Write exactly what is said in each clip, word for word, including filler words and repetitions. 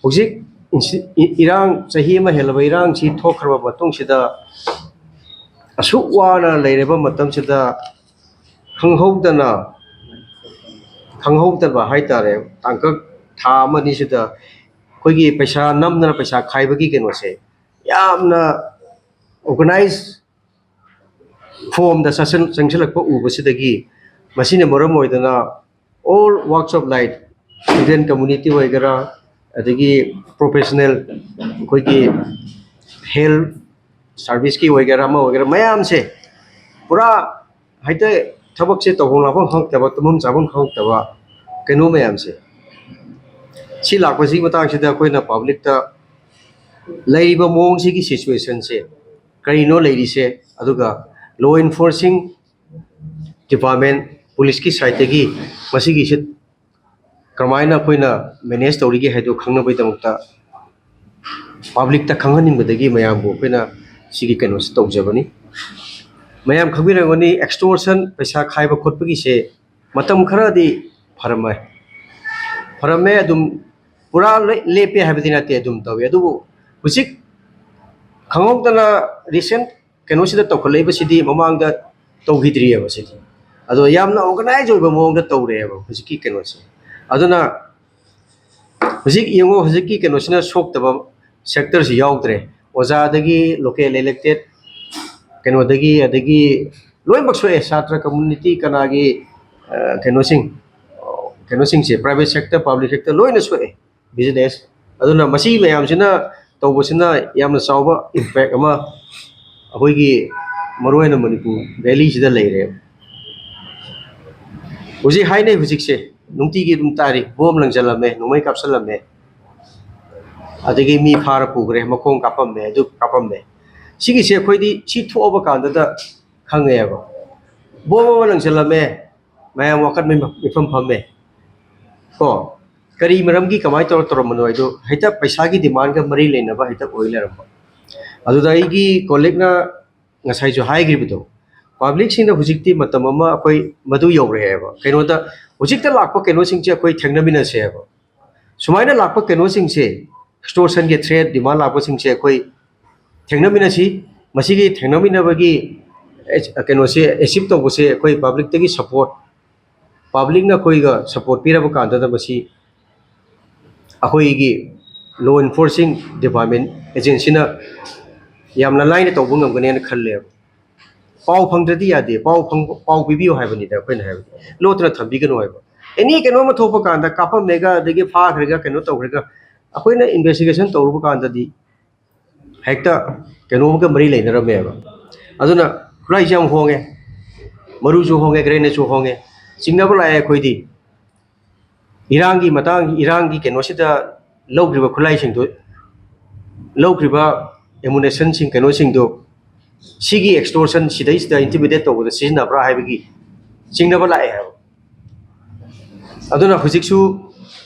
ꯍꯧꯖꯤꯛ ꯏꯔꯥꯡ, ꯆꯍꯤ ꯑꯃ ꯍꯦꯜꯂꯕ ꯏꯔꯥꯡꯁꯤ ꯊꯣꯛꯈ꯭ꯔꯕ ꯃꯇꯨꯡꯁꯤꯗ, ꯑꯁꯨꯛ ꯋꯥꯅ ꯂꯩꯔꯕ ꯃꯇꯝꯁꯤꯗ, ꯈꯪꯍꯧꯗꯅ ꯈꯪꯍꯧꯗꯕ ꯍꯥꯏꯇꯥꯔꯦ, ꯇꯥꯡꯀꯛ ꯊꯥ ꯑꯃ ꯑꯅꯤꯁꯤꯗ ꯑꯩꯈꯣꯏꯒꯤ ꯄꯩꯁꯥ ꯅꯝꯗꯅ ꯄꯩꯁꯥ ꯈꯥꯏꯕꯒꯤ ꯀꯩꯅꯣꯁꯦ ꯌꯥꯝꯅ organized form ꯗ ꯆꯪꯁꯤꯜꯂꯛꯄ ꯎꯕꯁꯤꯗꯒꯤ, ꯃꯁꯤꯅ ꯃꯔꯝ ꯑꯣꯏꯗꯅ all walks of life, student community ꯑꯣꯏꯒꯦꯔꯥ, ꯑꯗꯒꯤ professional, ꯑꯩꯈꯣꯏꯒꯤ health service ꯀꯤ ꯑꯣꯏꯒꯦꯔꯥ, ꯑꯃ ꯑꯣꯏꯒꯦꯔꯥ, ꯃꯌꯥꯝꯁꯦ ꯄꯨꯔꯥ ꯍꯦꯛꯇ ꯊꯕꯛꯁꯦ ꯇꯧꯐꯝ ꯂꯥꯛꯐꯝ ꯈꯪꯉꯛꯇꯕ, ꯇꯨꯝꯐꯝ ꯆꯥꯐꯝ ꯈꯪꯉꯛꯇꯕ, ꯀꯩꯅꯣ ꯃꯌꯥꯝꯁꯦ, ꯁꯤ ꯂꯥꯛꯄꯁꯤꯒꯤ ꯃꯇꯥꯡꯁꯤꯗ ꯑꯩꯈꯣꯏꯅ public ꯇ ꯂꯩꯔꯤꯕ ꯃꯑꯣꯡꯁꯤꯒꯤ situation ꯁꯦ ꯀꯔꯤꯅꯣ ꯂꯩꯔꯤꯁꯦ, ꯑꯗꯨꯒ law enforcing department, ꯄꯨꯂꯤꯁꯀꯤ side ꯇꯒꯤ ꯃꯁꯤꯒꯤꯁꯤ ꯀꯃꯥꯏꯅ ꯑꯩꯈꯣꯏꯅ manage ꯇꯧꯔꯤꯒꯦ ꯍꯥꯏꯗꯨ ꯈꯪꯅꯕꯒꯤꯗꯃꯛꯇ public ꯇ ꯈꯪꯍꯟꯅꯤꯡꯕꯗꯒꯤ ꯃꯌꯥꯝꯕꯨ ꯑꯩꯈꯣꯏꯅ ꯁꯤꯒꯤ ꯀꯩꯅꯣꯁꯤ ꯇꯧꯖꯕꯅꯤ꯫ ꯃꯌꯥꯝ ꯈꯪꯕꯤꯔꯝꯒꯅꯤ, extortion, ꯄꯩꯁꯥ ꯈꯥꯏꯕ ꯈꯣꯠꯄꯒꯤꯁꯦ ꯃꯇꯝ ꯈꯔꯗꯤ ꯐꯔꯝꯃꯦ, ꯐꯔꯝꯃꯦ ꯑꯗꯨꯝ, ꯄꯨꯔꯥ ꯂꯣꯏ ꯂꯦꯞꯄꯦ ꯍꯥꯏꯕꯗꯤ ꯅꯠꯇꯦ, ꯑꯗꯨꯝ ꯇꯧꯏ꯫ ꯑꯗꯨꯕꯨ ꯍꯧꯖꯤꯛ ꯈꯪꯍꯧꯗꯅ recent ꯀꯩꯅꯣꯁꯤꯗ ꯇꯧꯈꯠꯂꯛꯏꯕꯁꯤꯗꯤ ꯃꯃꯥꯡꯗ ꯇꯧꯈꯤꯗ꯭ꯔꯤꯑꯕ ꯁꯤꯗꯤ꯫ ꯑꯗꯣ ꯌꯥꯝꯅ organized ꯑꯣꯏꯕ ꯃꯑꯣꯡꯗ ꯇꯧꯔꯦꯕ ꯍꯧꯖꯤꯛꯀꯤ ꯀꯩꯅꯣꯁꯦ꯫ ꯑꯗꯨꯅ ꯍꯧꯖꯤꯛ ꯌꯦꯡꯉꯣ, ꯍꯧꯖꯤꯛꯀꯤ ꯀꯩꯅꯣꯁꯤꯅ ꯁꯣꯛꯇꯕ sector ꯁꯤ ꯌꯥꯎꯗ꯭ꯔꯦ꯫ ꯑꯣꯖꯥꯗꯒꯤ local elected ꯀꯩꯅꯣꯗꯒꯤ, ꯑꯗꯒꯤ ꯂꯣꯏꯅꯃꯛ ꯁꯣꯛꯑꯦ꯫ ꯁꯥꯇ꯭ꯔ community ꯀꯅꯥꯒꯤ, ꯑ, ꯀꯩꯅꯣꯁꯤꯡ, ꯀꯩꯅꯣꯁꯤꯡꯁꯦ, private sector, public sector ꯂꯣꯏꯅ ꯁꯣꯛꯑꯦ, business꯫ ꯑꯗꯨꯅ ꯃꯁꯤ ꯃꯌꯥꯝꯁꯤꯅ ꯇꯧꯕꯁꯤꯅ ꯌꯥꯝꯅ ꯆꯥꯎꯕ impact ꯑꯃ ꯑꯩꯈꯣꯏꯒꯤ ꯃꯔꯨꯑꯣꯏꯅ ꯃꯅꯤꯄꯨꯔ valley ꯁꯤꯗ ꯂꯩꯔꯦꯕ꯫ ꯍꯧꯖꯤꯛ ꯍꯥꯏꯅꯩ, ꯍꯧꯖꯤꯛꯁꯦ ꯅꯨꯡꯇꯤꯒꯤ ꯑꯗꯨꯝ ꯇꯥꯔꯤ, bomb ꯂꯪꯁꯤꯜꯂꯝꯃꯦ, ꯅꯣꯡꯃꯩ ꯀꯥꯞꯁꯤꯜꯂꯝꯃꯦ, ꯑꯗꯒꯤ ꯃꯤ ꯐꯥꯔ ꯄꯨꯈ꯭ꯔꯦ, ꯃꯈꯣꯡ ꯀꯥꯞꯄꯝꯃꯦ, ꯑꯗꯨ ꯀꯥꯞꯄꯝꯃꯦ꯫ ꯁꯤꯒꯤꯁꯦ ꯑꯩꯈꯣꯏꯗꯤ ꯁꯤ ꯊꯣꯛꯑꯕ ꯀꯥꯟꯗꯗ ꯈꯪꯉꯦꯕ꯫ Bomb ꯑꯃ ꯂꯪꯁꯤꯜꯂꯝꯃꯦ, ꯃꯌꯥꯝ ꯋꯥꯀꯠ ꯃꯤꯐꯝ ꯐꯝꯃꯦ꯫ ꯀꯣ, ꯀꯔꯤ ꯃꯔꯝꯒꯤ, ꯀꯃꯥꯏꯅ ꯇꯧꯔ ꯇꯧꯔꯝꯕꯅꯣ ꯍꯥꯏꯗꯣ, ꯍꯦꯛꯇ ꯄꯩꯁꯥꯒꯤ demand ꯀ ꯃꯔꯤ ꯂꯩꯅꯕ ꯍꯦꯛꯇ ꯑꯣꯏ ꯂꯩꯔꯝꯕ꯫ ꯑꯗꯨꯗ ꯑꯩꯒꯤ colleague ꯅ ꯉꯁꯥꯏꯁꯨ ꯍꯥꯏꯈ꯭ꯔꯤꯕꯗꯣ, public ꯁꯤꯡꯅ ꯍꯧꯖꯤꯛꯇꯤ ꯃꯇꯝ ꯑꯃ ꯑꯩꯈꯣꯏ ꯃꯗꯨ ꯌꯧꯔꯛꯑꯦꯕ꯫ ꯀꯩꯅꯣꯗ, ꯍꯧꯖꯤꯛꯇ ꯂꯥꯛꯄ ꯀꯩꯅꯣꯁꯤꯡꯁꯦ ꯑꯩꯈꯣꯏ ꯊꯦꯡꯅꯃꯤꯟꯅꯁꯦꯕ꯫ ꯁꯨꯃꯥꯏꯅ ꯂꯥꯛꯄ ꯀꯩꯅꯣꯁꯤꯡꯁꯦ, extortionꯒꯤ threat, demand ꯂꯥꯛꯄꯁꯤꯡꯁꯦ ꯑꯩꯈꯣꯏ ꯊꯦꯡꯅꯃꯤꯟꯅꯁꯤ꯫ ꯃꯁꯤꯒꯤ ꯊꯦꯡꯅꯃꯤꯟꯅꯕꯒꯤ, ꯑꯦ, ꯀꯩꯅꯣꯁꯦ achieve ꯇꯧꯕꯁꯦ ꯑꯩꯈꯣꯏ publicꯇꯒꯤ support, publicꯅ ꯑꯩꯈꯣꯏꯒ support ꯄꯤꯔꯕ ꯀꯥꯟꯗꯗ ꯃꯁꯤ ꯑꯩꯈꯣꯏꯒꯤ law enforcing department, agencyꯅ ꯌꯥꯝꯅ ꯂꯥꯏꯅ ꯇꯧꯕ ꯉꯝꯒꯅꯦꯅ ꯈꯜꯂꯦꯕ꯫ ꯄꯥꯎ ꯐꯪꯗ꯭ꯔꯗꯤ ꯌꯥꯗꯦ, ꯄꯥꯎ ꯐꯪ-, ꯄꯥꯎ ꯄꯤꯕꯤꯌꯨ ꯍꯥꯏꯕꯅꯤꯗ ꯑꯩꯈꯣꯏꯅ ꯍꯥꯏꯕꯗꯤ, ꯂꯣꯠꯇꯅ ꯊꯝꯕꯤꯒꯅꯨ ꯍꯥꯏꯕ꯫ Any ꯀꯩꯅꯣꯝꯃ ꯊꯣꯛꯄ ꯀꯥꯟꯗ ꯀꯥꯞꯄꯝꯃꯦꯒ, ꯑꯗꯒꯤ ꯐꯥꯈ꯭ꯔꯦꯒ, ꯀꯩꯅꯣ ꯇꯧꯈ꯭ꯔꯦꯒ, ꯑꯩꯈꯣꯏꯅ investigation ꯇꯧꯔꯨꯕ ꯀꯥꯟꯗꯗꯤ ꯍꯦꯛꯇ ꯀꯩꯅꯣꯝꯒ ꯃꯔꯤ ꯂꯩꯅꯔꯝꯃꯦꯕ꯫ ꯑꯗꯨꯅ ꯈꯨꯠꯂꯥꯏꯁꯦ ꯌꯥꯝ ꯍꯣꯡꯉꯦ, ꯃꯔꯨꯁꯨ ꯍꯣꯡꯉꯦ, grenade ꯁꯨ ꯍꯣꯡꯉꯦ, ꯆꯤꯡꯅꯕ ꯂꯥꯛꯑꯦ ꯑꯩꯈꯣꯏꯗꯤ꯫ ꯏꯔꯥꯡꯒꯤ ꯃꯇꯥꯡ, ꯏꯔꯥꯡꯒꯤ ꯀꯩꯅꯣꯁꯤꯗ ꯂꯧꯈ꯭ꯔꯤꯕ ꯈꯨꯠꯂꯥꯏꯁꯤꯡꯗꯨ, ꯂꯧꯈ꯭ꯔꯤꯕ ammunition ꯁꯤꯡ, ꯀꯩꯅꯣꯁꯤꯡꯗꯨ ꯁꯤꯒꯤ extortion ꯁꯤꯗꯩꯁꯤꯗ intimidate ꯇꯧꯕꯗ ꯁꯤꯖꯤꯟꯅꯕ꯭ꯔꯥ ꯍꯥꯏꯕꯒꯤ ꯆꯤꯡꯅꯕ ꯂꯥꯛꯑꯦ ꯍꯥꯏꯕ꯫ ꯑꯗꯨꯅ ꯍꯧꯖꯤꯛꯁꯨ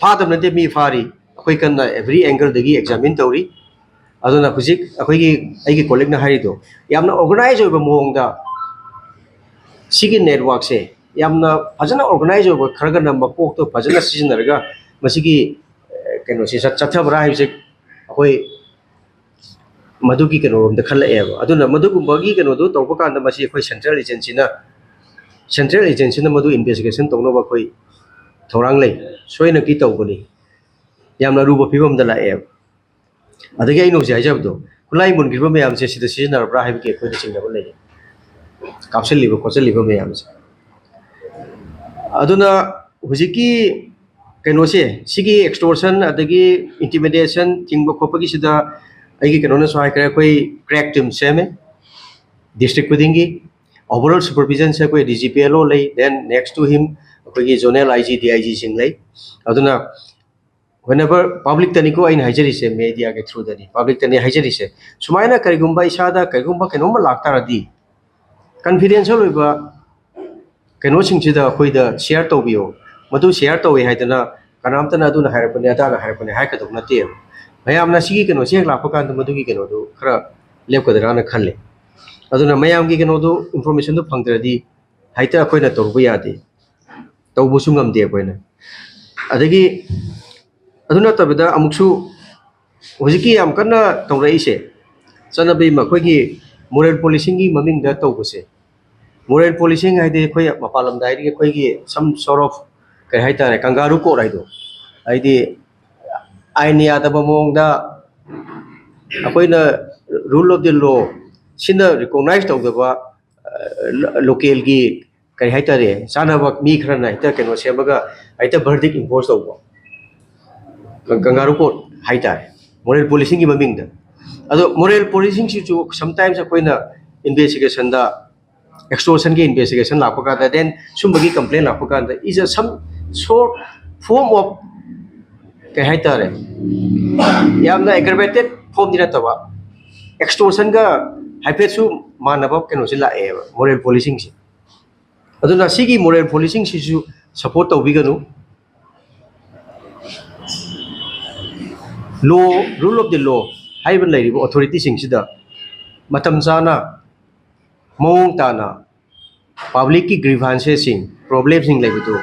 ꯐꯥꯗꯕ ꯅꯠꯇꯦ, ꯃꯤ ꯐꯥꯔꯤ꯫ ꯑꯩꯈꯣꯏ ꯀꯟꯅ every angle ꯗꯒꯤ examine ꯇꯧꯔꯤ꯫ ꯑꯗꯨꯅ ꯍꯧꯖꯤꯛ ꯑꯩꯈꯣꯏꯒꯤ, ꯑꯩꯒꯤ colleague ꯅ ꯍꯥꯏꯔꯤꯗꯣ ꯌꯥꯝꯅ organize ꯑꯣꯏꯕ ꯃꯑꯣꯡꯗ ꯁꯤꯒꯤ network ꯁꯦ ꯌꯥꯝꯅ ꯐꯖꯅ organize ꯑꯣꯏꯕ, ꯈꯔꯒꯅ ꯃꯀꯣꯛꯇꯣ ꯐꯖꯅ ꯁꯤꯖꯤꯟꯅꯔꯒ ꯃꯁꯤꯒꯤ, ꯑꯦ, ꯀꯩꯅꯣꯁꯦ ꯆꯠ-, ꯆꯠꯊꯕ꯭ꯔꯥ ꯍꯥꯏꯕꯁꯦ ꯑꯩꯈꯣꯏ ꯃꯗꯨꯒꯤ ꯀꯩꯅꯣꯔꯣꯝꯗ ꯈꯜꯂꯛꯑꯦꯕ꯫ ꯑꯗꯨꯅ ꯃꯗꯨꯒꯨꯝꯕꯒꯤ ꯀꯩꯅꯣꯗꯣ ꯇꯧꯕ ꯀꯥꯟꯗ ꯃꯁꯤ ꯑꯩꯈꯣꯏ central agency ꯅ, central agency ꯅ ꯃꯗꯨ investigation ꯇꯧꯅꯕ ꯑꯩꯈꯣꯏ ꯊꯧꯔꯥꯡ ꯂꯩ, ꯁꯣꯏꯅꯀꯤ ꯇꯧꯒꯅꯤ꯫ ꯌꯥꯝꯅ ꯑꯔꯨꯕ ꯐꯤꯕꯝꯗ ꯂꯥꯛꯑꯦꯕ꯫ ꯑꯗꯒꯤ ꯑꯩꯅ ꯍꯧꯖꯤꯛ ꯍꯥꯏꯖꯕꯗꯣ, ꯈꯨꯠꯂꯥꯏ ꯃꯨꯟꯈ꯭ꯔꯤꯕ ꯃꯌꯥꯝꯁꯦ ꯁꯤꯗ ꯁꯤꯖꯤꯟꯅꯔꯕ꯭ꯔꯥ ꯍꯥꯏꯕꯒꯤ ꯑꯩꯈꯣꯏꯗ ꯆꯤꯡꯅꯕ ꯂꯩ, ꯀꯥꯞꯁꯤꯜꯂꯤꯕ ꯈꯣꯠꯆꯜꯂꯤꯕ ꯃꯌꯥꯝꯁꯦ꯫ ꯑꯗꯨꯅ ꯍꯧꯖꯤꯛꯀꯤ ꯀꯩꯅꯣꯁꯦ, ꯁꯤꯒꯤ extortion ꯑꯗꯒꯤ intimidation ꯊꯤꯡꯕ ꯈꯣꯠꯄꯒꯤꯁꯤꯗ ꯑꯩꯒꯤ ꯀꯩꯅꯣꯅꯁꯨ ꯍꯥꯏꯈ꯭ꯔꯦ, ꯑꯩꯈꯣꯏ crack team ꯁꯦꯝꯃꯦ district ꯈꯨꯗꯤꯡꯒꯤ꯫ Overall supervision ꯁꯦ ꯑꯩꯈꯣꯏ D G P L O ꯂꯩ, then next to him ꯑꯩꯈꯣꯏꯒꯤ zonal I G, D I G ꯁꯤꯡ ꯂꯩ꯫ ꯑꯗꯨꯅ whenever, public ꯇꯅꯤꯀꯣ ꯑꯩꯅ ꯍꯥꯏꯖꯔꯤꯁꯦ, media ꯒꯤ through ꯗꯅꯤ, public ꯇꯅꯤ ꯍꯥꯏꯖꯔꯤꯁꯦ, ꯁꯨꯃꯥꯏꯅ ꯀꯔꯤꯒꯨꯝꯕ ꯏꯁꯥꯗ ꯀꯔꯤꯒꯨꯝꯕ ꯀꯩꯅꯣꯝꯃ ꯂꯥꯛꯇꯥꯔꯗꯤ, confidential ꯑꯣꯏꯕ ꯀꯩꯅꯣꯁꯤꯡꯁꯤꯗ ꯑꯩꯈꯣꯏꯗ share ꯇꯧꯕꯤꯌꯣ꯫ ꯃꯗꯨ share ꯇꯧꯋꯦ ꯍꯥꯏꯗꯅ ꯀꯅꯥꯝꯇꯅ ꯑꯗꯨꯅ ꯍꯥꯏꯔꯛꯄꯅꯦ, ꯑꯗꯥꯅ ꯍꯥꯏꯔꯛꯄꯅꯦ ꯍꯥꯏꯔꯛꯀꯗꯧꯕ ꯅꯠꯇꯦꯕ꯫ ꯃꯌꯥꯝꯅ ꯁꯤꯒꯤ ꯀꯩꯅꯣꯁꯦ ꯍꯦꯛ ꯂꯥꯛꯄ ꯀꯥꯟꯗ ꯃꯗꯨꯒꯤ ꯀꯩꯅꯣꯗꯨ ꯈꯔ ꯂꯦꯞꯀꯗ꯭ꯔꯥꯅ ꯈꯜꯂꯦ꯫ ꯑꯗꯨꯅ ꯃꯌꯥꯝꯒꯤ ꯀꯩꯅꯣꯗꯨ, information ꯗꯨ ꯐꯪꯗ꯭ꯔꯗꯤ ꯍꯦꯛꯇ ꯑꯩꯈꯣꯏꯅ ꯇꯧꯔꯨꯕ ꯌꯥꯗꯦ, ꯇꯧꯕꯁꯨ ꯉꯝꯗꯦ ꯑꯩꯈꯣꯏꯅ꯫ ꯑꯗꯒꯤ ꯑꯗꯨ ꯅꯠꯇꯕꯤꯗ ꯑꯃꯨꯛꯁꯨ ꯍꯧꯖꯤꯛꯀꯤ ꯌꯥꯝ ꯀꯟꯅ ꯇꯧꯔꯛꯏꯁꯦ, ꯆꯠꯅꯕꯤ ꯑꯃ ꯑꯩꯈꯣꯏꯒꯤ moral policingꯒꯤ ꯃꯃꯤꯡꯗ ꯇꯧꯕꯁꯦ꯫ Moral policing ꯍꯥꯏꯗꯤ ꯑꯩꯈꯣꯏ ꯃꯄꯥꯟ ꯂꯝꯗ ꯍꯥꯏꯗꯤ ꯑꯩꯈꯣꯏꯒꯤ some sort of, ꯀꯩ ꯍꯥꯏꯇꯥꯔꯦ, ꯀꯪꯒꯥꯔꯨ ꯀꯣꯔꯠ ꯍꯥꯏꯗꯣ, ꯍꯥꯏꯗꯤ ꯑꯥꯏꯟ ꯌꯥꯗꯕ ꯃꯑꯣꯡꯗ ꯑꯩꯈꯣꯏꯅ rule of the law ꯁꯤꯅ recognize ꯇꯧꯗꯕ, ꯑ, ꯂꯣꯀꯦꯜꯒꯤ, ꯀꯩ ꯍꯥꯏꯇꯥꯔꯦ, ꯆꯥꯟꯅꯕ ꯃꯤ ꯈꯔꯅ ꯍꯦꯛꯇ ꯀꯩꯅꯣ ꯁꯦꯝꯃꯒ ꯍꯦꯛꯇ verdict impose ꯇꯧꯕ, ꯀꯪꯒꯥꯔꯨ ꯀꯣꯔꯠ ꯍꯥꯏꯇꯥꯔꯦ, moral policingꯒꯤ ꯃꯃꯤꯡꯗ꯫ ꯑꯗꯣ moral policingꯁꯤꯁꯨ sometimes ꯑꯩꯈꯣꯏꯅ investigationꯗ, extortionꯒꯤ investigation ꯂꯥꯛꯄ ꯀꯥꯟꯗ, then ꯁꯨꯝꯕꯒꯤ complaint ꯂꯥꯛꯄ ꯀꯥꯟꯗ, is a some sort form of, ꯀꯩ ꯍꯥꯏꯇꯥꯔꯦ, ꯌꯥꯝꯅ aggravated formꯗꯤ ꯅꯠꯇꯕ, extortionꯒ ꯍꯥꯏꯐꯦꯠꯁꯨ ꯃꯥꯟꯅꯕ ꯀꯩꯅꯣꯁꯤ ꯂꯥꯛꯑꯦꯕ moral policingꯁꯦ꯫ ꯑꯗꯨꯅ ꯁꯤꯒꯤ moral policingꯁꯤꯁꯨ support ꯇꯧꯕꯤꯒꯅꯨ꯫ Law, rule of the law ꯍꯥꯏꯔꯤꯕ ꯂꯩꯔꯤꯕ authorityꯁꯤꯡꯁꯤꯗ ꯃꯇꯝ ꯆꯥꯅ, ꯃꯑꯣꯡ ꯇꯥꯅ publicꯀꯤ grievanceꯁꯤꯡ, problemꯁꯤꯡ ꯂꯩꯕꯗꯨ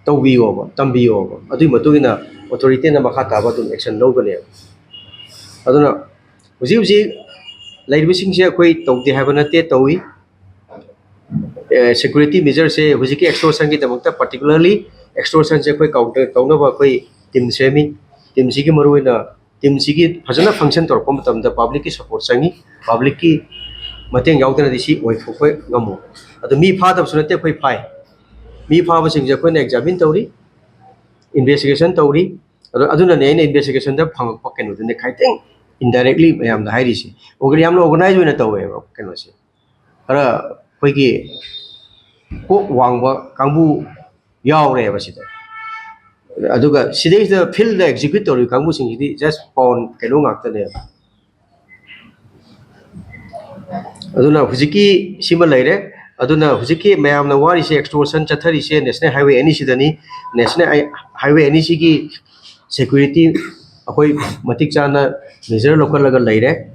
ꯇꯧꯕꯤꯌꯣꯕ, ꯇꯝꯕꯤꯌꯣꯕ꯫ ꯑꯗꯨꯒꯤ ꯃꯇꯨꯡ ꯏꯟꯅ authorityꯅ ꯃꯈꯥ ꯇꯥꯕ ꯑꯗꯨꯝ action ꯂꯧꯒꯅꯦꯕ꯫ ꯑꯗꯨꯅ ꯍꯧꯖꯤꯛ ꯍꯧꯖꯤꯛ ꯂꯩꯔꯤꯕꯁꯤꯡꯁꯦ ꯑꯩꯈꯣꯏ ꯇꯧꯗꯦ ꯍꯥꯏꯕ ꯅꯠꯇꯦ, ꯇꯧꯏ꯫ ꯑꯦ, security measureꯁꯦ ꯍꯧꯖꯤꯛꯀꯤ extortionꯒꯤꯗꯃꯛꯇ, particularly extortionꯁꯦ ꯑꯩꯈꯣꯏ counter ꯇꯧꯅꯕ ꯑꯩꯈꯣꯏ team ꯁꯦꯝꯃꯤ꯫ Teamꯁꯤꯒꯤ ꯃꯔꯨꯑꯣꯏꯅ, teamꯁꯤꯒꯤ ꯐꯖꯅ function ꯇꯧꯔꯛꯄ ꯃꯇꯝꯗ publicꯀꯤ support ꯆꯪꯉꯤ꯫ Publicꯀꯤ ꯃꯇꯦꯡ ꯌꯥꯎꯗꯅꯗꯤ ꯁꯤ ꯑꯣꯏꯊꯣꯛꯄ ꯉꯝꯃꯣꯏ꯫ ꯑꯗꯣ ꯃꯤ ꯐꯥꯗꯕꯁꯨ ꯅꯠꯇꯦ ꯑꯩꯈꯣꯏ ꯐꯥꯏ꯫ ꯃꯤ ꯐꯥꯕꯁꯤꯡꯁꯦ ꯑꯩꯈꯣꯏꯅ examine ꯇꯧꯔꯤ, investigation ꯇꯧꯔꯤ꯫ ꯑꯗꯣ ꯑꯗꯨꯅꯅꯦ ꯑꯩꯅ investigationꯗ ꯐꯪꯉꯛꯄ ꯀꯩꯅꯣꯗꯨꯅꯦ ꯈꯤꯇꯪ indirectly ꯃꯌꯥꯝꯗ ꯍꯥꯏꯔꯤꯁꯦ꯫ ꯑꯣꯔꯒ-, ꯌꯥꯝꯅ organize ꯑꯣꯏꯅ ꯇꯧꯋꯦꯕ ꯀꯩꯅꯣꯁꯦ꯫ ꯈꯔ ꯑꯩꯈꯣꯏꯒꯤ ꯀꯣꯛ ꯋꯥꯡꯕ ꯀꯥꯡꯕꯨ ꯌꯥꯎꯔꯦꯕ ꯁꯤꯗ꯫ ꯑꯗꯨꯒ ꯁꯤꯗꯩꯁꯤꯗ fieldꯗ execute ꯇꯧꯔꯤꯕ ꯀꯥꯡꯕꯨꯁꯤꯡꯁꯤꯗꯤ just pawn ꯀꯩꯅꯣ ꯉꯥꯛꯇꯅꯦꯕ꯫ ꯑꯗꯨꯅ ꯍꯧꯖꯤꯛꯀꯤ ꯁꯤꯃ ꯂꯩꯔꯦ꯫ ꯑꯗꯨꯅ ꯍꯧꯖꯤꯛꯀꯤ ꯃꯌꯥꯝꯅ ꯋꯥꯔꯤꯁꯦ, extortion ꯆꯠꯊꯔꯤꯁꯦ National Highway ꯑꯅꯤꯁꯤꯗꯅꯤ꯫ National Highway ꯑꯅꯤꯁꯤꯒꯤ security ꯑꯩꯈꯣꯏ ꯃꯇꯤꯛ ꯆꯥꯅ measure ꯂꯧꯈꯠꯂꯒ ꯂꯩꯔꯦ꯫